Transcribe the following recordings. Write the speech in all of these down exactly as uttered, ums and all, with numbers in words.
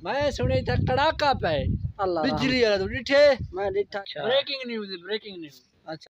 میں سݨیا اتھاں کڑاکا پئے۔ اللہ رحم۔ بجلی والا توں ݙٹھے؟ میں ݙٹھا۔ اچھا۔ بریکنگ نیوز ہے، بریکنگ نیوز۔ اچھا۔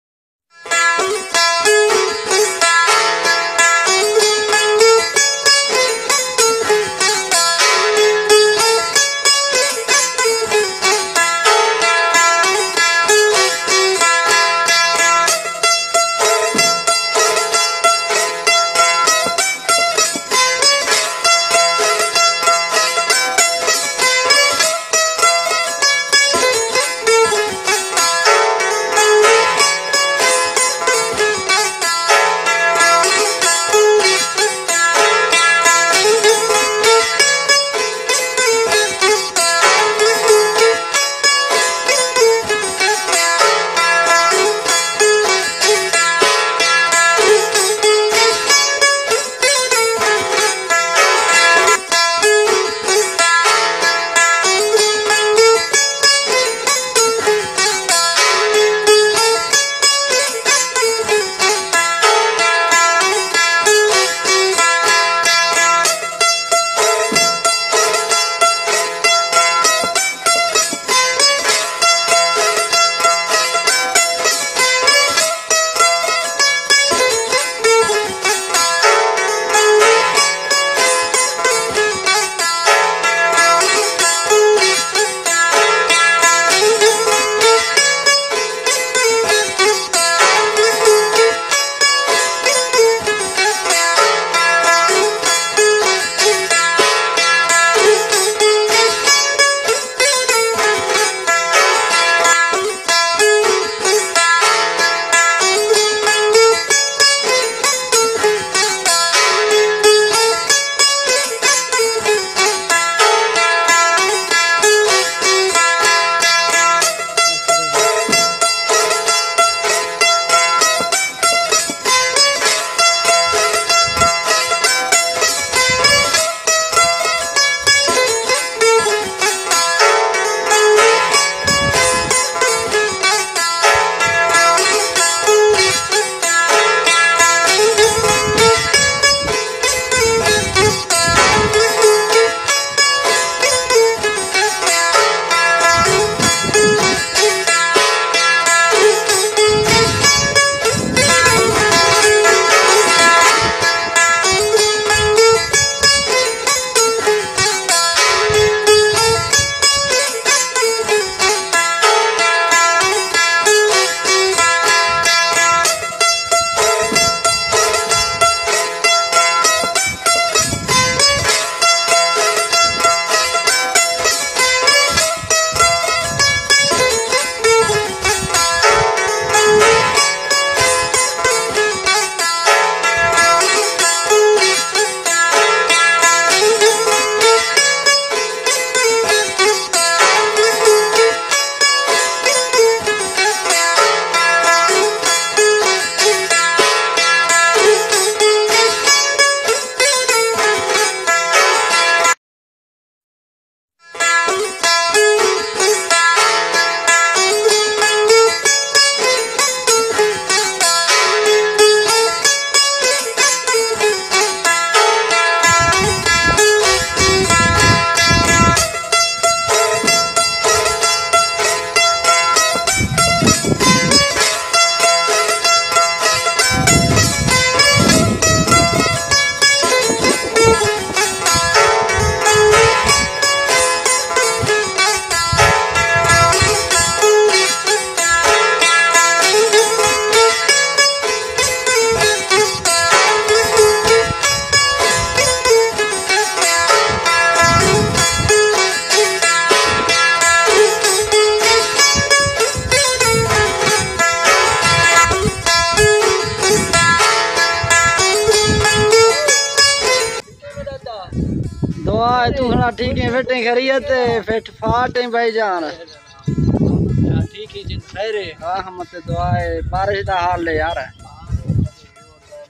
دعا ہے، توں سݨا ٹھیک ہیں، فٹیں خیریت ہے، فٹ فاٹ ہیں بھائی جان۔ ہاں، ٹھیک ہے جی، خیر ہے۔ ہاں، ہم تے دعا ہے، بارش دا حال ہے یار۔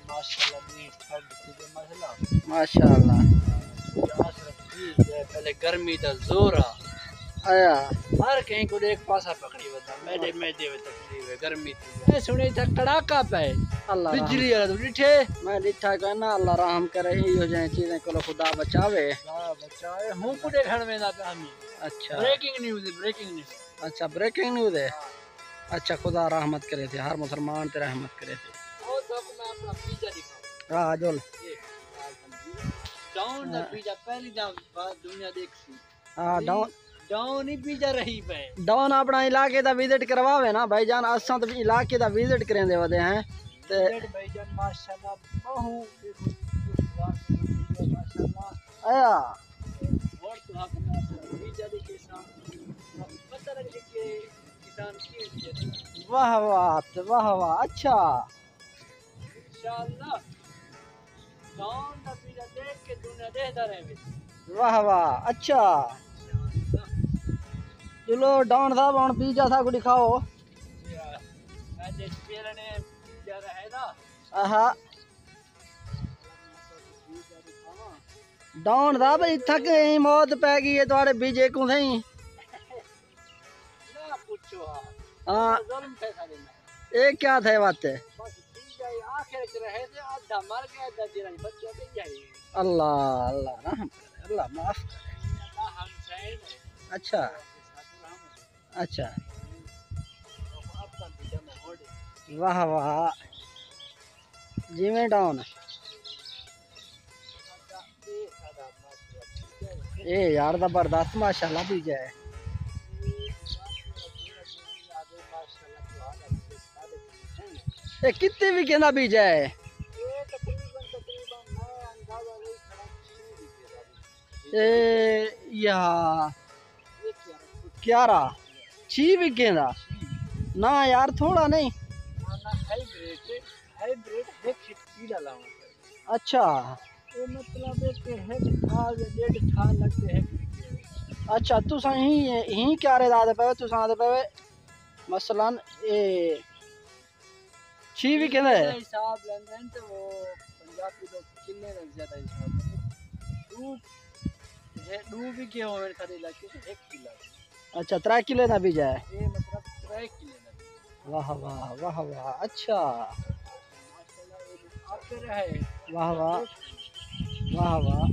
ماشاءاللہ، ماشاءاللہ۔ پہلے گرمی دا زور آ۔ آیا۔ ہر کہیں کوں ݙیکھ پاسا پکڑی ودا، میݙے میدے وچ تکلیف ہے، گرمی تھی ہے۔ میں سݨے اتھا کڑاکا پئے، اللہ رحم۔ بجلی والا توں ݙٹھے؟ میں ݙٹھا کوئی نہ، اللہ رحم کرے، ایہو جہیں چیزیں کولوں خدا بچاوے۔ خدا بچاوے، ہوں کوں ݙیکھݨ ویندا پیا ہمی۔ اچھا۔ بریکنگ نیوز ہے، بریکنگ نیوز۔ اچھا، بریکنگ نیوز ہے۔ اچھا، خدا رحمت کرے تھے، ہر مسلمان تے رحمت کرے تھے۔ او تہاکوں میں اپݨا بیجا ݙکھاواں۔ ہاں، جول۔ یہ، ڈاؤن دا ہاں۔ بیجا پہلی دا دنیا ݙیکھسی۔ ہاں، ڈاؤن۔ ڈاؤن ہی بیجا رہی پئے۔ ڈاؤن اپݨا علاقے دا وزٹ کرواوے نا بھائی جان، اساں تاں علاقے دا وزٹ کریندے ودے ہیں۔ تے وزٹ بھائی جان ماشاءاللہ ٻہوں خوشگوار، ماشاءاللہ۔ آیا۔ ہݨ تہاکوں میں اپݨا بیجا ݙکھیساں، پتہ لڳے کہ کسان کیویں بیجے۔ واہ واہ تے واہ واہ، اچھا۔ انشاءاللہ۔ ڈاؤن دا بیجا ݙیکھ کے دنیا ݙیہدا رہوے۔ واہ واہ، اچھا۔ چلو ڈاؤن صاحب، ہݨ بیجا ساکوں ݙکھاؤ۔ جی ہاں۔ میں جس پیرنے بیجا رہے نا۔ آہا۔ ڈاؤن صاحب، اتھاں کہیں موت پے ڳئی ہے تہاݙے بیجے کوں سئیں؟ نہ پچھو ہا۔ ہاں۔ ظلم تھئے ساݙے نال۔ اے کیا تھئے وت؟ بس ٹھیک ہے، آخر وچ رہے تے ادھا مر ڳیا، ادھا جیڑھا بچیا تے ڄائی۔ اللہ، اللہ رحم کرے، اللہ معاف کرے۔ اللہ ہم سین ہے۔ اچھا۔ اچھا۔ واہ واہ۔ جیویں ڈاؤن۔ اے یار زبردست ماشاءاللہ بیجا ہے۔ اے کتے وکیندا بیجا ہے؟ اے یا کیارا چھی وکیندا؟ نہ یار، تھوڑا نہیں۔ نہ، نہ، ہائیبریڈ، ہائیبریڈ ہک ہک کیلا لاؤں۔ اچھا۔ اے مطلب ہے کہ ہک ٹھا یا ݙیڈھ ٹھا لڳ تے ہک وکے۔ اچھا، تساں ہی، ہی کیارے دا آہدے پئے، تساں آہدے پئے، مثلاً، اے چھی وکیندا ہے۔ حساب لیندے ہن تے او پنجابی لوک کلے دا زیادہ حساب لیندے۔ ݙو، ہے، ݙو وکے ہوون ساݙے علاقے تے ہک کلا۔ اچھا، ترے کلے دا بیجا ہے۔ اے مطلب ترے کلے دا۔ واہ واہ، واہ واہ، اچھا۔ ماشاءاللہ، اے آخر ہے۔ واہ واہ۔ واہ واہ۔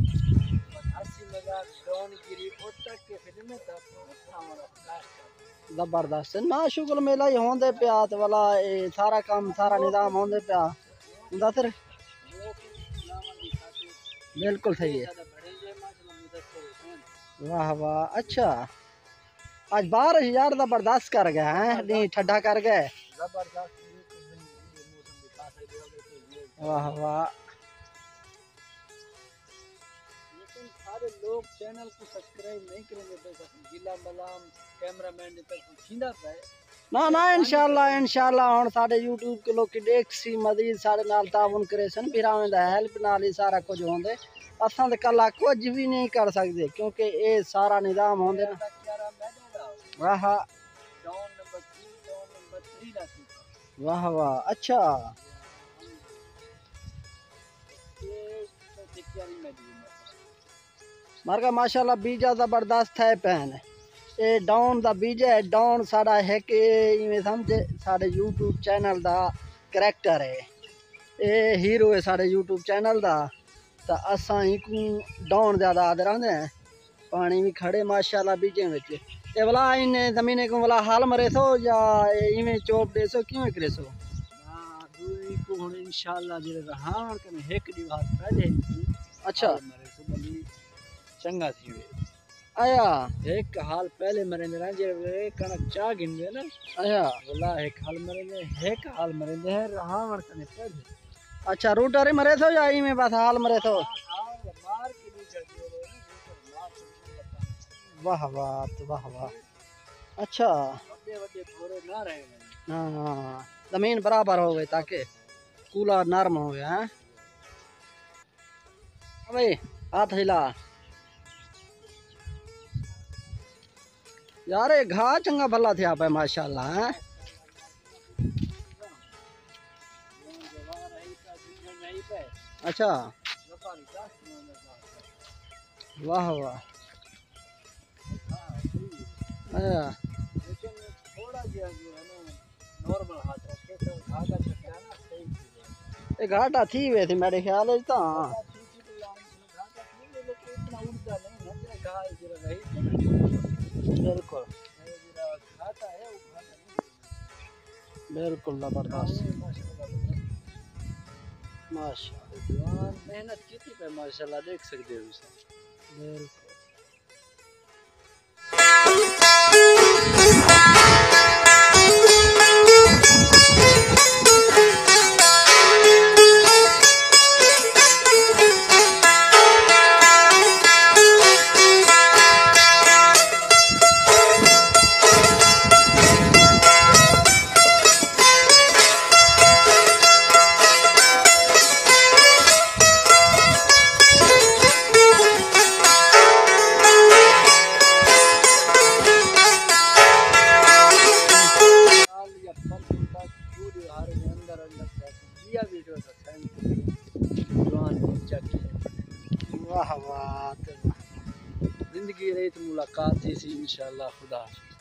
بس ہنسی مذاق، ڈون گیری، او تک کے فلم ہے، تک کھاوݨ دا۔ زبردست۔ نا شغل میلہ ہی ہوندے پیا تے ولا اے سارا کم، سارا نظام ہوندے پیا۔ مدثر؟ بالکل صحیح ہے۔ واہ واہ، اچھا۔ اڄ بارش یار زبردست کر ڳئے ہیں، ݙینہہ ٹھڈا کر ڳئے۔ واہ واہ۔ لیکن سارے لوگ چینل کوں سبسکرائب نہیں کریندے پئے، ضلع ملام کیمرہ مین دے طرفوں تھیندا پئے۔ نہ نہ، انشاءاللہ، انشاءاللہ ہݨ ساݙے یوٹیوب تے لوکی ݙیکھسی، مزید ساݙے نال تعاون کریسن، بھراویں دا ہیلپ نال ہی سارا کجھ ہوندے۔ اساں تے کلھا کجھ وی نہیں کر سڳدے، کیونکہ اے سارا نظام ہوندے نا۔ واہ۔ واہ واہ، اچھا۔ مرگا ماشاءاللہ بیجا زبردست تھئے پئے ہن۔ اے ڈاؤن دا بیجا ہے، ڈاؤن ساݙا ہک اے ایویں سمجھ ساݙے یوٹیوب چینل دا کریکٹر ہے، اے ہیرو ہے ساݙے یوٹیوب چینل دا، تاں اساں اینکوں ڈاؤن زیادہ آہدے رہندے ہیں۔ پاݨی وی کھڑے ماشاءاللہ بیجیں وچ۔ اے ولا ایں زمینیں کوں ولا ہل مریسو یا اے ایویں چوپ ݙیسو، کیویں کریسو؟ ہاں، دوئی کوں ہݨ انشاءاللہ جیڑھے رہاوݨ کنے ہک ݙیہاڑ پہلے ہی اچھا۔ ہل مریسو، بندی چنڳا تھیوے۔ آیا۔ ہک ہل پہلے مریندے نا، جیڑھے ویلے کݨک چا گھندے نا۔ آیا۔ ولا ہک ہل مریندے، ہک ہل مریندے ہیں رہاوݨ کنے پہلے۔ اچھا، روٹر ہی مریسو یا ایویں بس ہل مریسو؟ ہل مار کے نہیں جاتے۔ واہ واہ، واہ واہ۔ اچھا۔ وݙے وݙے بھورے نہ رہے۔ ہاں، ہاں۔ زمین برابر ہووے تاکہ کولا نرم ہووے، ہیں؟ اوے، ہتھ ہلا۔ یار، اے گھا چنڳا بھلا تھیا پئے، ماشاءاللہ، ہیں؟ اچھا۔ واہ واہ۔ ہاں۔ لیکن تھوڑا جہا جو ہے نا، نارمل ہاتھ رکھے تو گھاٹا چھٹا نا، صحیح تھی ویسی۔ اے گھاٹا تھی ویسی میرے خیال وچ تاں۔ گھاٹا تھی، تھی تو یار، گھاٹا تھی وے، لیکن اتنا اڑدا نہیں نا، جیڑھا گھاہ ہے، جیڑھا رہی تے نا۔ بالکل۔ اے جیڑھا گھاٹا ہے، وہ گھاٹا نہیں۔ بالکل زبردست۔ ہاں، ماشاءاللہ۔ ماشاءاللہ۔ جوان محنت کیتی پئے، ماشاءاللہ، ݙیکھ سڳدے ہو سب۔ بالکل۔ واہ واہ۔ زندگی رہی تو ملاقات تھیسی انشاءاللہ۔ خدا حافظ۔